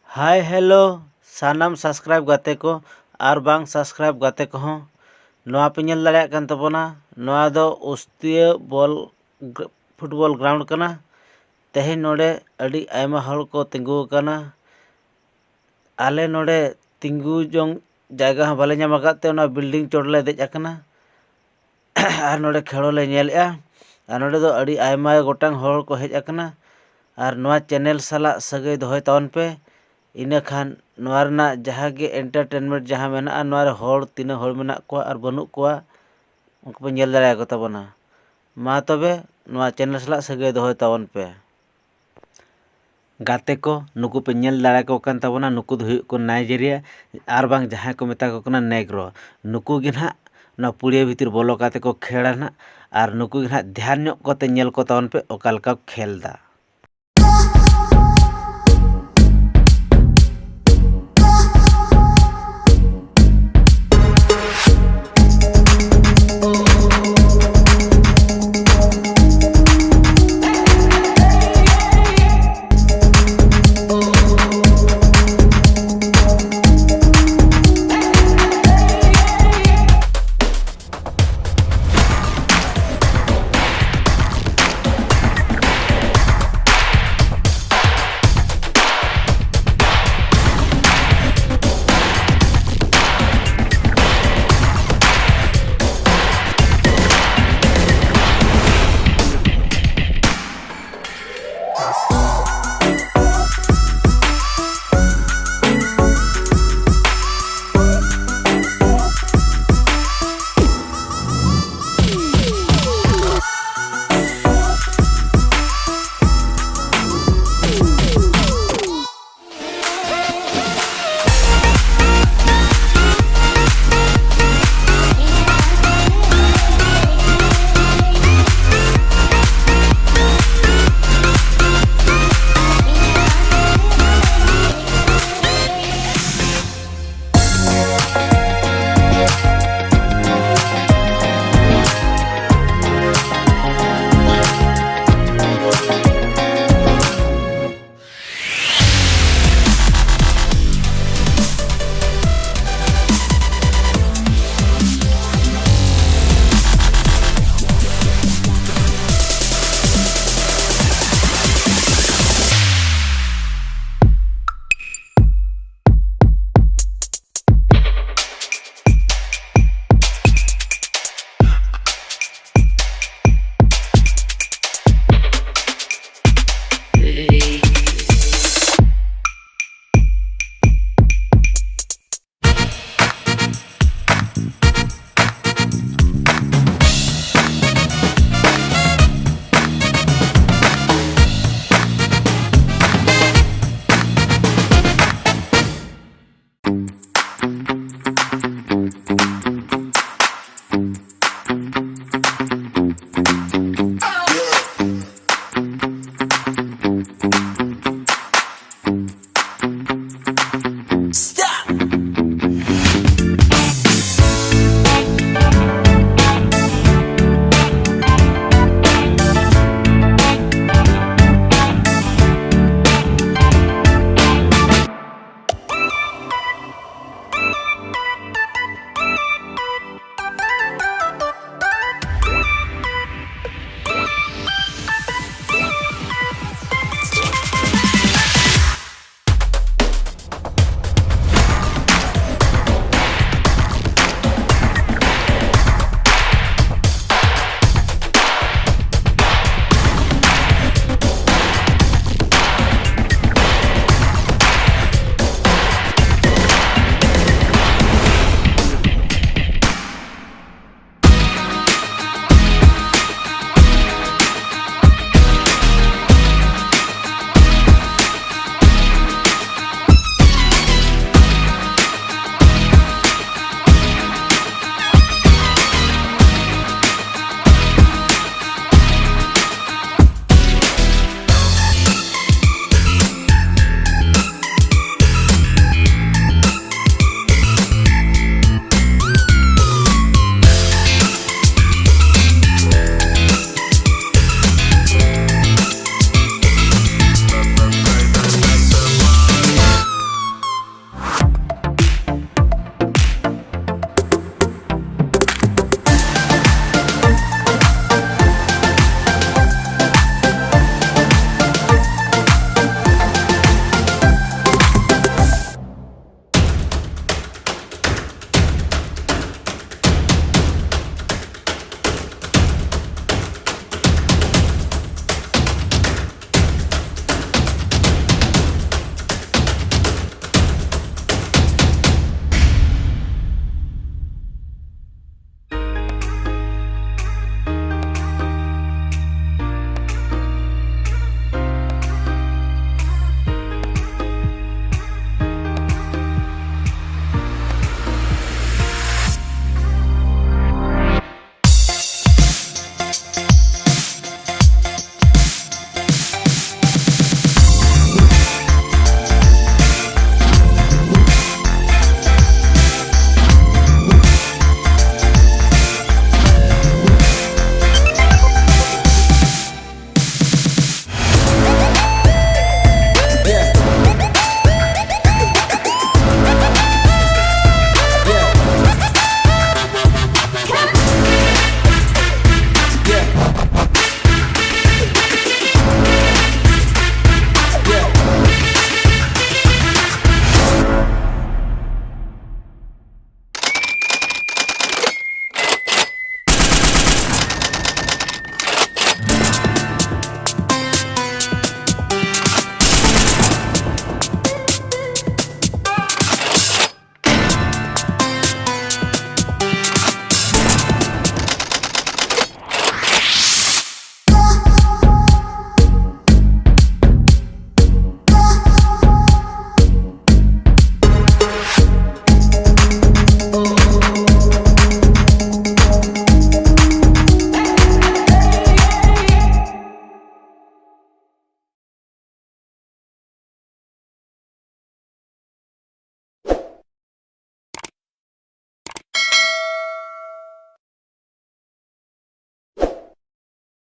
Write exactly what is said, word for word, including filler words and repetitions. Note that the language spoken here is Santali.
ᱦᱟᱭ ᱦᱮᱞᱳ ᱥᱟᱱᱟᱢ subscribe ᱜᱟᱛᱮ ᱠᱚ ᱟᱨ ᱵᱟᱝ subscribe ᱜᱟᱛᱮ ᱠᱚᱦᱚᱸ, ᱱᱚᱣᱟ ᱯᱮ ᱧᱮᱞ ᱫᱟᱲᱮᱭᱟᱜ ᱠᱟᱱ ᱛᱟᱵᱚᱱᱟ, ᱱᱚᱣᱟ ᱫᱚ ᱩᱥᱛᱤᱭᱟᱹ ᱵᱚᱞ football ground ᱠᱟᱱᱟ᱾ ᱛᱮᱦᱮᱧ ᱱᱚᱰᱮ ᱟᱹᱰᱤ ᱟᱭᱢᱟ ᱦᱚᱲ ᱠᱚ ᱛᱤᱸᱜᱩ ᱟᱠᱟᱱᱟ᱾ ᱟᱞᱮ ᱱᱚᱰᱮ ᱛᱤᱸᱜᱩ ᱡᱚᱝ ᱡᱟᱭᱜᱟ ᱦᱚᱸ ᱵᱟᱞᱮ ᱧᱟᱢ ᱟᱠᱟᱫ ᱛᱮ ᱚᱱᱟ building ᱪᱚᱴ ᱞᱮ ᱫᱮᱡ ᱟᱠᱟᱱᱟ᱾ ᱟᱨ ᱱᱚᱰᱮ ᱠᱷᱮᱞᱳ ᱞᱮ ᱧᱮᱞᱮᱜᱼᱟ᱾ ᱟᱨ ᱱᱚᱰᱮ ᱫᱚ ᱟᱹᱰᱤ ᱟᱭᱢᱟ ᱜᱚᱴᱟᱝ ᱦᱚᱲ ᱠᱚ ᱦᱮᱡ ᱟᱠᱟᱱᱟ᱾ ᱟᱨ ᱱᱚᱣᱟ channel ᱥᱟᱞᱟᱜ ᱥᱟᱹᱜᱟᱹᱭ ᱫᱚᱦᱚᱭ ᱛᱟᱵᱚᱱ ᱯᱮ᱾ ᱤᱱᱟᱹ ᱠᱷᱟᱱ ᱱᱚᱣᱟ ᱨᱮᱱᱟᱜ ᱡᱟᱦᱟᱸ ᱜᱮ entertainment ᱡᱟᱦᱟᱸ ᱢᱮᱱᱟᱜᱼᱟ, ᱱᱚᱣᱟ ᱨᱮ ᱦᱚᱲ ᱛᱤᱱᱟᱹᱜ ᱦᱚᱲ ᱢᱮᱱᱟᱜ ᱠᱚᱣᱟ ᱟᱨ ᱵᱟᱹᱱᱩᱜ ᱠᱚᱣᱟ, ᱩᱱᱠᱩ ᱯᱮ ᱧᱮᱞ ᱫᱟᱲᱮᱭᱟᱠᱚ ᱛᱟᱵᱚᱱᱟ᱾ ᱢᱟ ᱛᱚᱵᱮ ᱱᱚᱣᱟ channel ᱥᱟᱞᱟᱜ ᱥᱟᱹᱜᱟᱹᱭ ᱫᱚᱦᱚᱭ ᱛᱟᱵᱚᱱ ᱯᱮ᱾ ᱜᱟᱛᱮ ᱠᱚ, ᱱᱩᱠᱩ ᱯᱮ ᱧᱮᱞ ᱫᱟᱲᱮᱭᱟᱠᱚ ᱠᱟᱱ ᱛᱟᱵᱚᱱᱟ, ᱱᱩᱠᱩ ᱫᱚ ᱦᱩᱭᱩᱜ ᱠᱟᱱᱟ ᱱᱟᱭᱡᱮᱨᱤᱭᱟ, ᱟᱨ ᱵᱟᱝ ᱡᱟᱦᱟᱸᱭ ᱠᱚ ᱢᱮᱛᱟ ᱠᱚ ᱠᱟᱱᱟ ᱱᱮᱜᱽᱨᱳ᱾ ᱱᱩᱠᱩ ᱜᱮ ᱱᱟᱦᱟᱜ ᱱᱚᱣᱟ ᱯᱩᱲᱤᱭᱟᱹ ᱵᱷᱤᱛᱤᱨ ᱵᱚᱞᱚ ᱠᱟᱛᱮ ᱠᱚ ᱠᱷᱮᱞᱟ ᱱᱟᱦᱟᱜ, ᱟᱨ ᱱᱩᱠᱩ ᱜᱮ ᱱᱟᱦᱟᱜ ᱫᱷᱮᱭᱟᱱ ᱧᱚᱜ ᱠᱟᱛᱮ ᱧᱮᱞ ᱠᱚ ᱛᱟᱵᱚᱱ ᱯᱮ ᱚᱠᱟ ᱞᱮᱠᱟ ᱠᱚ ᱠᱷᱮᱞ ᱫᱟ᱾